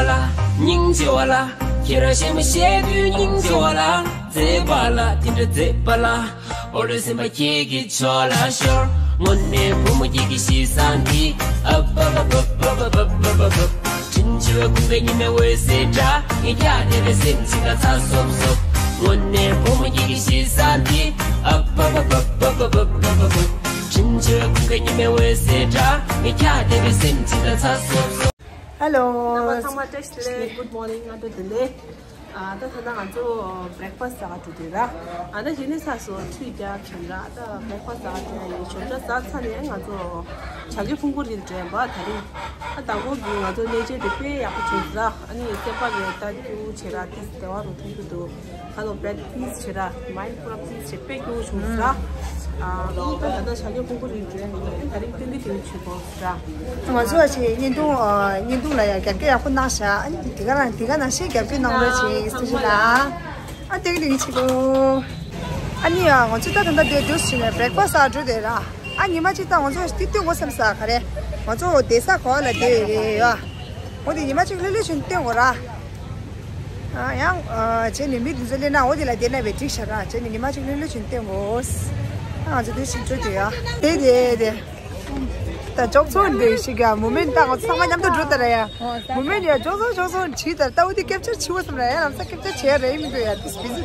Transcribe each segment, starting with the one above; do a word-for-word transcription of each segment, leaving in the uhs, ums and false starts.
སྙིང་རྗེ་བ་ལ། ཁྱེད་རང་ཞེ་མ་ཞེ་དུས་སྙིང་རྗེ་བ་ལ། མཛེས་པ་ལ་དེ་འདྲ་མཛེས་པ་ལ། ཨོ་ལོ་སེམས་པ་ཁྱེད་ཀྱི་ཕྱོགས་ལ་ཤོར། དངོས་གནས་བུ་མོ་ཁྱེད་ཀྱི་གཤིས་བཟང་འདི། ཨབ་ཨབ་ཨབ། དྲིན་ཆེ་བའི་ཁུངས་སྐྱེལ་ཉི་མའི་འོད་ཟེར་འདྲ། ངས་ཁྱེད་བསྡད་པའི་སེམས་ཅིག་ལ་ཚ་སོབ་སོབ། དངོས་གནས་བུ་མོ་ཁྱེད་ཀྱི་གཤིས་བཟང་འདི། ཨབ་ཨབ་ཨབ། དྲིན་ཆེ་བའི་ཁུངས་སྐྱེལ་ཉི་མའི་འོད་ཟེར་འདྲ། ངས་ཁྱེད་བསྡད་པའི་སེམས་ཅིག་ལ་ཚ་སོབ་སོབ། ཧེ་ལོ། རྣམ་པ་ཚང་མ་བཀྲ་ཤིས་བདེ་ལེགས། Good morning. སྔ་དྲོ་བདེ་ལེགས། ཨ་ད་ད་ལྟ་ང་ཚོ་breakfast ཟ་ག་འགྲོ་དུས་ར། ཨ་ད་གཞི་ནས་ཚ་སོ་ཁྲུས་རྒྱག་བྱས་ར། ད་breakfast ཟ་ག་འགྲོ་ཡ་ཡིན། ཞོགས་ཇ་ཟ་ཚར་ནས་ང་ཚོ་བྱ་རྒོད་ཕུང་པོ་རིར་འགྲོ་ཡ་ཡིན་པ། ད་རིང་ཨ་དང་པོ་གི་ང་ཚོ་གནས་མཇལ་དེ་དཔེ་ཡག་པོ་བྱུང་ར། ཨ་ནི་སེམས་པ་ལ་ད་སྐྱིད་པོ་བྱས་ར། ཏིས་བདེ་བ་རུ་མཐོང་རྒྱུ་འདུག་ཁ་ལོ་bread peace བྱེད་ར། Mind པུ་ར་peace བྱེད། དཔེ་སྐྱིད་པོ་བྱུང་ར། ཨ་ད་ད་ལྟ་བྱ་རྒོད་ཕུང་པོ་རིར་འགྲོ་ཡ་ཡིན། ད་རིང་སྟོན་གྱི་དེ་བྱེད་དགོས་ར། ང་ཚོ་ཨ་ཆེ་བརྙན་ཐུང་། ཨ་བརྙན་ཐུང་ལ་ཡ་རྒྱབ་སྐྱོར་ཡག་པོ་གནང་ཤག་ཨ་ནི་དེ་ག་རང་དེ་ག་ནང་བཞིན་རྒྱབ་སྐྱོར་གནང་རོགས་བྱེད། ཐུགས་རྗེ་ཆེ་ལ། ཨ་ཏིག་ཏིག་ཆེ་གོ། ཨ་ནི་ཡ་ང་ཚོ་ད་ད་ལྟ་དེ་དུས་ཕྱིན་ནས་breakfast ཟ་འགྲོ་དེ་ར། ཨ་ཉི་མ་གཅིག་ད་ང་ཚོ་དེ་སྟོན་དགོས་བསམ་ས། ག་རེ། ང་ཚོ་བསྡད་ས་ག་བ་ལ་བསྡད་ཡོད་རེད་ཡ། འོ་དེ་ཉི་མ་གཅིག་ལྷོད་ལྷོད་བྱས་ནས་སྟོན་དགོས་ར། ཨ་ཡང་ཨ་བྱས་ནས་མི་དེ་ཚོ་སླེབས་ན་འོ་དེ་ལ་བསྡད་ན་བས་འགྲིག་ཤག་ར། བྱས་ནས་ཉི་མ་གཅིག་ལྷོད་ལྷོད་བྱས་ནས་སྟོན་དགོས། ཨ་ང་ཚོ་དུས་ཕྱིན་འགྲོ་དེ་ཡ། དེ་དེ་དེ། ད་ཅོག་ཙེ་འདི་ཞིག་ཡ། མུ་མེན་ད་ང་ཚོ་ཚང་མ་མཉམ་དུ་འགྲོ་དེ་ར་ཡ། མུ་མེན་ཡ་ཅོག་ཙེ་ཅོག་ཙེ་བྱས། ད་ལྟ་འོ་དེ་capture བྱེད་དགོས་བསམ་ར་ཡ། ལམ་སང་capture བྱེད་ཡ་རེད་མི་འདུག་ཡ། དེ་སྤི་སི་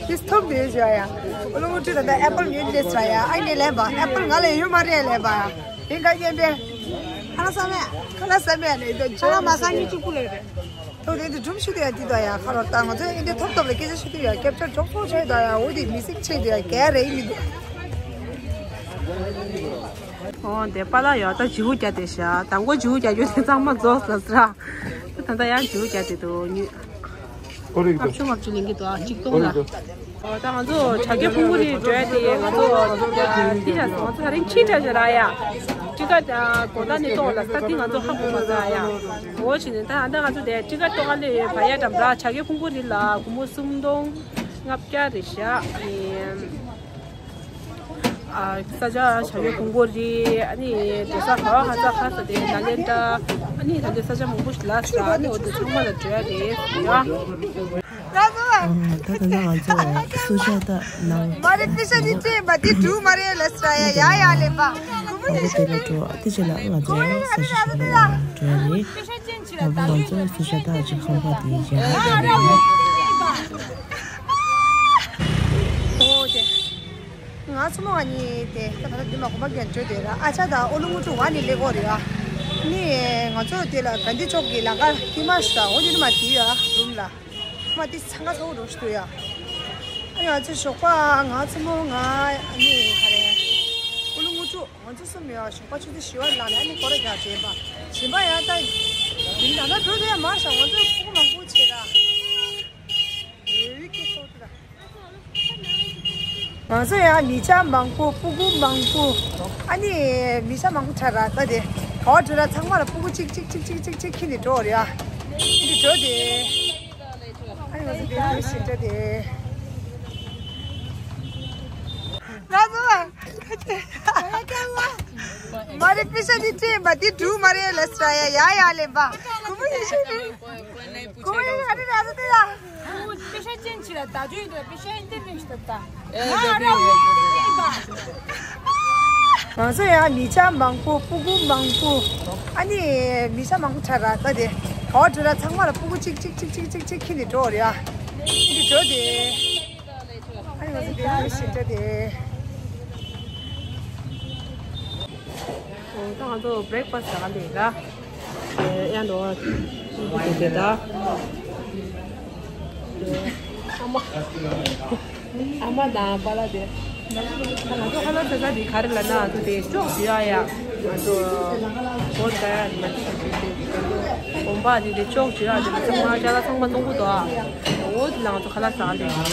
དེ་ཐོབ་དེ་བྱས་ཡ། ཨོ་ལོ་ངུ་ཁྲི་ད་ལྟ་apple ཉོས་སླེབས་ར་ཡ། ཨ་ངས་ལེན་པ། apple ང་ལ་ཡོད་མ་རེད། ལེན་པ་ཡ། དེ་འགའ་རྙེད་པས། ཁ་ལག་ཟ་མེད། ཁ་ལག་ཟ་མེད་ནས་ད་ཁ་ལག་མ་ཟ་ཉིན་གཅིག་པུ་ལས་རེད། ཐོག་དེ་འདི་སྒྲུང་ཞུ་དེ་ཡ་འདི་ད་ཡ། ཁ་ལོ་ད་ང་ཚོ་ཨིན་ཌི་ཡ་ཐོབ་ཐོབ་ལ་སྐད་ཆ་ཞུ་དེ་ཡ། capture ཅོག་ཙེ་བྱས་ད་ཡ། འོ་དེ་མི་སེམས་ཆེ་དེ་ཡ་ག་རེ་ཡིན་མི་འདུག་འོ་དེ་པཱ་ལགས་ཡ་ད་བྱིའུ་རྒྱག་དེ་ཤག་དང་པོ་བྱིའུ་རྒྱག་རྒྱུ་དེ་གཙང་མ་རྫོགས་ལ་ཟེར། ད་ལྟ་ཡང་བྱིའུ་རྒྱག་དེ་འདུག་ཉི་ཨོ་རིག་ལྔ་བཅུ་ལྔ་བཅུ་ལེན་གྱི་འདུག་ཨ་གཅིག་སྟོང་ལ། ཨོ་ད་ང་ཚོ་བྱ་རྒོད་ཕུང་པོ་རིར་འགྲོ་ཡ་དེ་ང་ཚོ་འདི་ལ་ང་ཚོ་ད་རིང་ཕྱི་དྲགས་ཤག་ར་ཡ། ཊི་ཀེ་ཊི་དགོང་དག་ནས་གཏོང་ལ་ས་དེ་ང་ཚོ་ཧ་གོ་མ་སོང་ཡ། འོ་བྱས་ནས་ད་ཨ་ད་ང་ཚོ་དེ་ཊི་ཀེ་ཊི་གཏོང་ག་སླེབས་ཡོད། བ་ཡ་འགྲམ་ར། བྱ་རྒོད་ཕུང་པོ་རི་ལ་སྒོར་མོ་སུམ་སྟོང་ལྔ་བརྒྱ་རེད་ཤག་ཨ་ས་ཆ་བྱ་རྒོད་ཕུང་པོ་རི། ཨ་ནི་དེ་ས་ག་བ་ཧ་ས་ཧ་ས་དེ་ནཱ་ལེནྡྲ། ཨ་ནི་ད་དེ་ས་ཆ་མང་པོ་ཞིག་ལ་ས། ཨ་ནི་འོ་དེ་ཚང་མ་ལ་འགྲོ་ཡ་རེད་ཡ། ད་ད་ལྟ་ང་ཚོ་སུ་ཇཱ་ཏ་ནང་མ་རེད། པེ་ས་ནི་ཅེ་མ་དེ་འབྲུ་མ་རེད་ལ་ས་ཡ་ཡ་ཡ་ལེ་པ། ཨ་ཁུ་དེ་ལ་འགྲོ། ཨ་དེ་ཅེ་ལ་ང་ཚོ་ས་ཆ་ཞིག་ལ་འགྲོ་ཡ་རེད། ད་ང་ཚོ་སུ་ཇཱ་ཏ་ཅི་ཁང་པ་དེ་ཡ་ཡ་ལེ་པ། ཨོ་དེ། ང་ཚོ་མོ་ཨ་ནི་དེ་ད་ད་འདི་མ་གོམ་པ་རྒྱན་བརྗོད་དེ་ར། ཨ་ཅག་དང་ཨོ་ལུ་ངུ་ཀྲུ་ཝ་ནི་ལེ་གོ་རེ་ཨ། ནི་ང་ཚོ་དེ་ལ་གྷན་དྷི་ཅོག་གི་ལམ་ཁ་དཀྱིལ་མ་ཞིག་ཨོ་དེ་ནི་མ་དེ་ཡ་རུམ་ལ། མ་དེ་ཚང་ང་ཚ་བོ་རོ་ཞིག་ཏུ་ཡ། ཨ་ནི་ང་ཚོ་ཞོགས་པ་ང་ཚོ་མོ་ང་ཨ་ནི་ག་རེ། ཨོ་ལུ་ངུ་ཀྲུ་ང་ཚོ་གསུམ་ཡ་ཞོགས་པ་ཆུ་ཚོད་བཞི་པ་ལ་ནི་ཨ་ནི་སྐོར་ར་རྒྱག་བྱས་པ། བྱིན་པ་ཡ་ད། དེ་ད་ལྟ་འགྲོ་དེ་ཡ་མ་ཤ་ང་ཚོ་ཕྲུ་གུ་མང་པོ་བྱས་ར། རི་སྐྱེས་སོ་དེ་ལ། ང་ཚོ་ཡང་མི་ཆ་མང་པོ་སྤུ་གུ་མང་པོ། ཨ་ནི་མི་ཆ་མང་པོ་ཁྲ་ར་ད་དེ་ག་བ་འགྲོ་ར་ཚང་མ་ལ་སྤུ་གུ་གཅིག་གཅིག་གཅིག་གཅིག་གཅིག་གཅིག་ཁྱེར་ནས་འགྲོ་རེད་ཨ། འདི་འགྲོ་དེ། ཨ་ནི་ང་ཚོ་དེ་འགྲོ་ཞིག་འགྲོ་དེ། ང་ཚོ་མ་རེད། པེ་ས་འདི་སྤྲད་པ་འདི་འབྲུ་མ་རེད་ལ་ས་ཡ་ཡ་ཡ་ལེན་པ། ཁོ་མོ་ཡེ་ཤེས་ནི། ཁོ་མོ་ཡེ་ཨ་ནི་ར་ཚོ་དེ་ལ། པེ་ཤ་ཅན་ཆི་ལ་ད་ཇུ་ཡིན་དུ་པེ་ཤ་ཡིན་དེ་རིང་ཞིག་ད་ད། ང་ཚོ་ཡང་མི་ཆ་མང་པོ་སྤུ་གུ་མང་པོ། ཨ་ནི་མི་ཆ་མང་པོ་ཁྲ་ར་ད་དེ་ག་བ་འགྲོ་ར་ཚང་མ་ལ་སྤུ་གུ་གཅིག་གཅིག་གཅིག་གཅིག་གཅིག་གཅིག་ཁྱེར་ནས་འགྲོ་རེད་ཨ། འདི་འགྲོ་དེ། ཨ་ནི་ང་ཚོ་དེ་འགྲོ་ཞིག་འགྲོ་དེ། ད་ང་ཚོ་བྷི་རེག་ཕ་སི་ཟ་ག་ལེ་ར། ཡ་འགྲོ་བ་དེ་དེ་ད། ཨ་མ། ཨ་མ་དང་པཱ་ལགས་དེ། ད་ང་ཚོ་ཁ་ལག་ཟ་ས་དེ་ག་རེ་ལབ་ན་ང་ཚོ་དེ་ཅོག་ཅོ་ཡ་ཡ། ང་ཚོ་སྒོ་ཟ་ཡ་མ་ཅིག་ཅིག་དེ། གོམ་པ་དེ་དེ་ཅོག་ཅོ་ཡ་དེ་ཚང་མ་ཅ་ལག་ཚང་མ་གཏོང་གི་འདུག་ཨ། འོ་དེ་ལ་ང་ཚོ་ཁ་ལག་ཟ་ག་ལེ་ཡོད།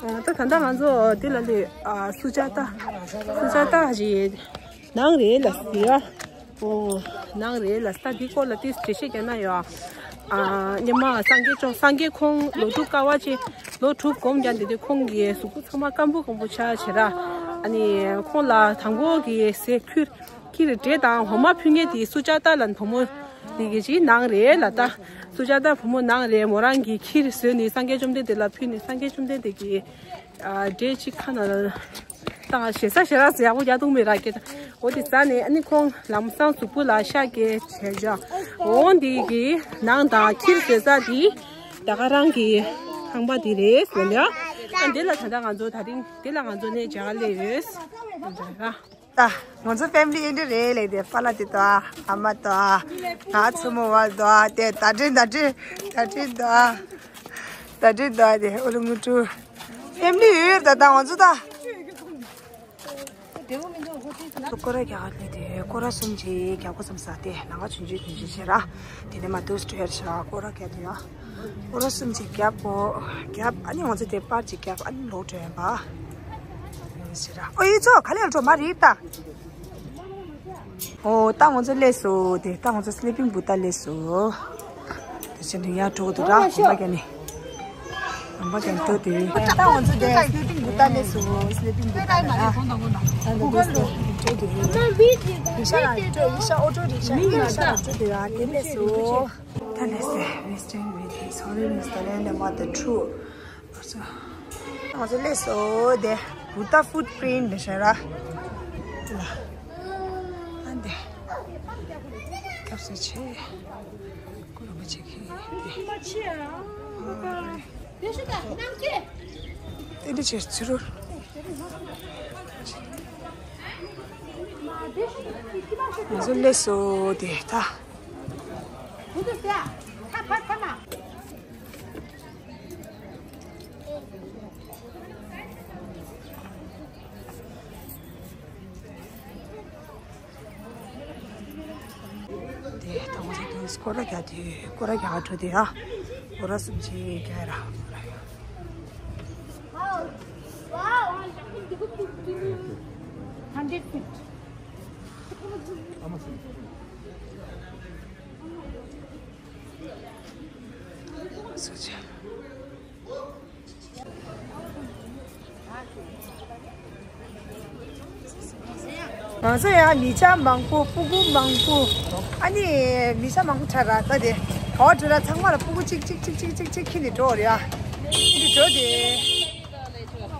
ཡ། ད་ད་ལྟ་ང་ཚོ་འདི་ལ་ལུས། ཨ། སུ་ཇཱ་ཏ། སུ་ཇཱ་ཏ་ཞིག་ནང་རེད་ལ་ཟེར། ཨོ། ནང་རེད་ལ། ས་འདི་སྐོར་ལ་ཏིས་འགྲེལ་བཤད་རྒྱག་ན་ཡོད། ཨ། སྔོན་མ་སངས་རྒྱས་བཅོམ། སངས་རྒྱས་ཁོང་ལོ་དྲུག་དཀའ་བ་སྤྱད། ལོ་དྲུག་སྒོམ་རྒྱག་འདི་དུས་ཁོང་གི་གཟུགས་པོ་ཚང་མ་སྐམ་པོ་སྐམ་པོ་ཆགས་བྱས་ར། ཨ་ནི་ཁོང་ལ་དང་པོ་གི་ཟས་ཁུར། ཁྱི་རེ་འདྲེ་དང་འོ་མ་ཕུལ་མཁན་དེ་སུ་ཇཱ་ཏཱ་ལབ་བུ་མོ་དེ་གི་ཅིག་ནང་རེད་ལ། ད་སུ་ཇཱ་ཏཱ་བུ་མོ་ནང་རེད། མོ་རང་གི་ཁྱི་རེ་བཟོས་ནས་སངས་རྒྱས་བཅོམ་ལྡན་འདས་ལ་ཕུལ་ནས། སངས་རྒྱས་བཅོམ་ལྡན་འདས་ཀྱིས། ཨ། འདྲེ་གཅིག་ཁ་ན་ལ་བཏང་། ཞེ་ས་ཞེ་རག་ཟེར་ཡག་པོ་རྒྱག་ཐུབ་མེད་ར་སྐད། འོ་དེ་ཟ་ནས་ཨ་ནི་ཁོང་ལམ་སང་གཟུགས་པོ་ལ་ཤ་སྐྱེས་བྱས་ཀྱང་། འོ་འདི་གི་ནང་དང་ཁྱི་རེ་བཟོ་ས་དེ་ད་ག་རང་གི་ཁང་པ་དེ་རེད་ཟེར་ལ། ཨ། འདི་ལ་ད་ལྟ་ང་ཚོ་ད་རིང་འདི་ལ་ང་ཚོ་གནས་མཇལ་ལས་ཡོད་ཟེར་ར། ད་ང་ཚོ་ཕེ་མི་ལི་ཨེ་འདྲ་རེད་ལས། དེ་པཱ་ལགས་དེ་དང་ཨ་མ་དང་། ང་ཚོ་མོ་བ་དང་། དེ་ད་དྲིན་ད་དྲིན་ད་དྲིན་དང་། ད་དྲིན་དང་། དེ་ཨོ་ལུ་ངུ་ཀྲུ་ཕེ་མི་ལི་ཡོད། ད་ད་ང་ཚོ་ད་སྐོར་ར་རྒྱག་ག་སླེབས་དེ། སྐོར་ར་གསུམ་ཅིག་རྒྱག་དགོས་བསམ་ས། དེ་ནང་ང་ཆུང་ཆུང་ཆུང་ཆུང་བྱས་ར། དེ་ནས་མ་དུས་སྤྲད་ཤག་སྐོར་ར་རྒྱག་དེ་ཡ། སྐོར་ར་གསུམ་ཅིག་རྒྱབ་གོ། རྒྱབ། ཨ་ནི་ང་ཚོ་དེ་པར་ཅིག་རྒྱབ། ཨ་ནི་ལོག་འགྲོ་ཡིན་པ། ཨོ་ཡིན་ཚོ་ག་ལེར་འགྲོ་མ་རེད་ད། ཨོ་ད་ང་ཚོ་སླེབས་སོང་། དེ་ད་ང་ཚོ་སི་ལི་པིང་བུ་ཏ་སླེབས་སོང་། དེ་བཞིན་དུ་ཡར་འགྲོ་འདུག་ར། གོམ་པ་རྒྱག་ནས། གོམ་པ་རྒྱག་འགྲོ་དེ། ད་ང་ཚོ་དེ་སི་ལི་པིང་བུ་ཏ་སླེབས་སོང་། སི་ལི་པིང་བུ་ཏ་ལ་འགྲོ་དེ། ཡིན་ཤག་ལ་འགྲོ། ཡིན་ཤག་ཨོ་ཊོ་རི་ཤག་ཡིན་ཤག་ལ་འགྲོ་དེ་ཡ། དེ་སླེབས་སོང་། ད་ལས་སེ་Western Village, Holy Name is the land of the true. ང་ཚོ་སླེབས་སོང་། དེ་བུ་ཏ་ཕུཊ་པི་རིནཊ་ལ་ཤར་ར། ལ། ཨ་འདི། སྐྱབས་སུ་མཆི། སྐུ་རིན་པོ་ཆེ་གི། དེ་འདྲ་བྱས་ཚུར། ང་ཚོ་སླེབས་སོང་། དེ་ད། དེ་ད་ང་ཚོ་དེ་སྐོར་ར་རྒྱག་དུས། སྐོར་ར་རྒྱག་འགྲོ་དེ་ཡ། སྐོར་ར་གསུམ་ཅིག་རྒྱག་ར། Hundred feet. ང་ཚོ་ཡང་མི་ཆ་མང་པོ། སྤུ་གུ་མང་པོ། ཨ་ནི་མི་ཆ་མང་པོ་ཁྲིད་ར། ད་དེ་ག་བ་འགྲོ་ར། ཚང་མ་ལ་སྤུ་གུ་གཅིག་གཅིག་གཅིག་གཅིག་གཅིག་གཅིག་ཁྱེར་ནས་འགྲོ་རེད་ཡ། འདི་འགྲོ་དེ།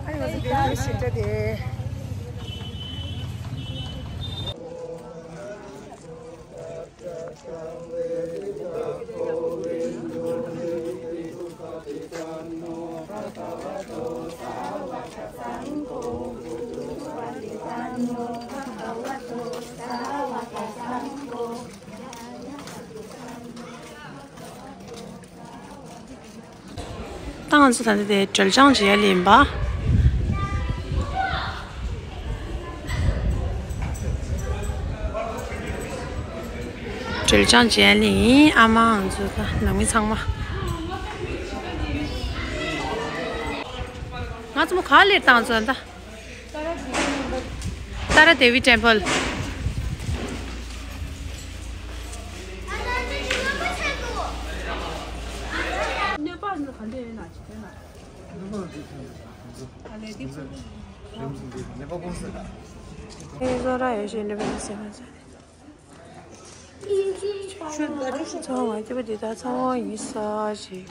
ཨ་ནི་ང་ཚོ་དེ་རིང་ཞིག་འགྲོ་དེ། ད་ང་ཚོ་ད་ལྟ་དེ་སྒྲོལ་ལྗང་མཇལ་ཡ་ཡིན་པ། སྒྲོལ་ལྗང་མཇལ་ཡ་ཡིན། ཨ་མ་ང་ཚོ་ད་ནང་མི་ཚང་མ། ང་ཚོ་མོ་ག་ལེར་བཏང་ཚོ་ད། Tara Devi Temple. ཚང་མ་སྐྱིད་པོ་འདི་ལྟར་ཚང་མ་ཡིན་ས་ཞིག་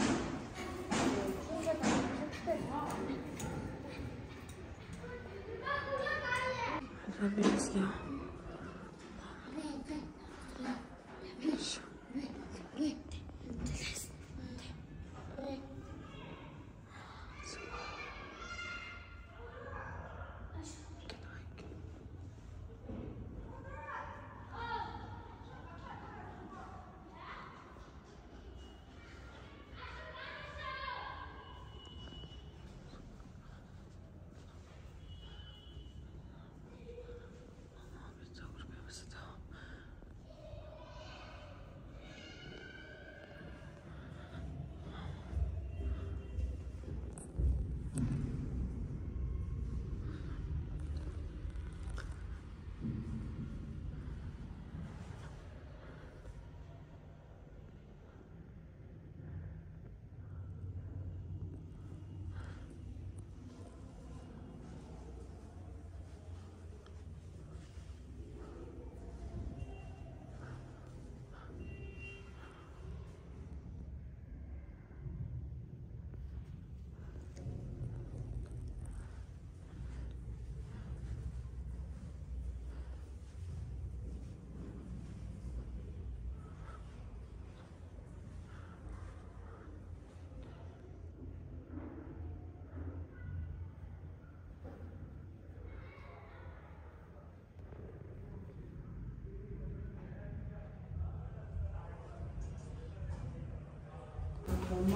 ད་ང་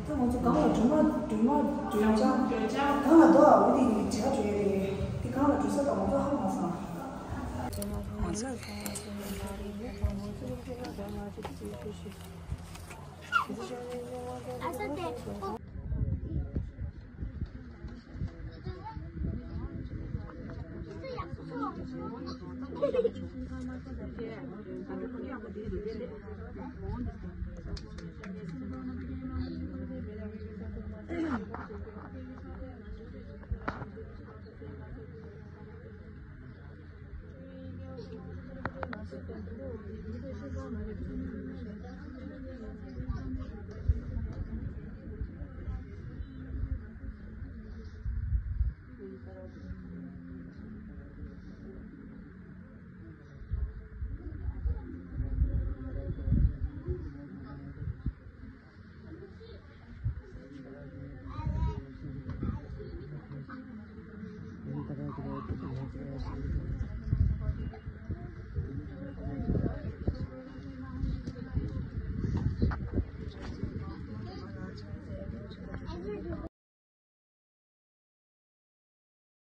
ཚོ་སྒང་ལ་སྒྲོལ་མ་སྒྲོལ་མ་སྒྲོལ་ལྕང་སྒང་ལ་འདུག་ཨ། འོ་དེ་ཡིན་གྱི་བྱ་སྒྲོལ་ཡ་རེད། དེ་སྒང་ལ་སྒྲོལ་ས་དང་ང་ཚོ་ཧ་མ་སོང་། ང་ཚོ་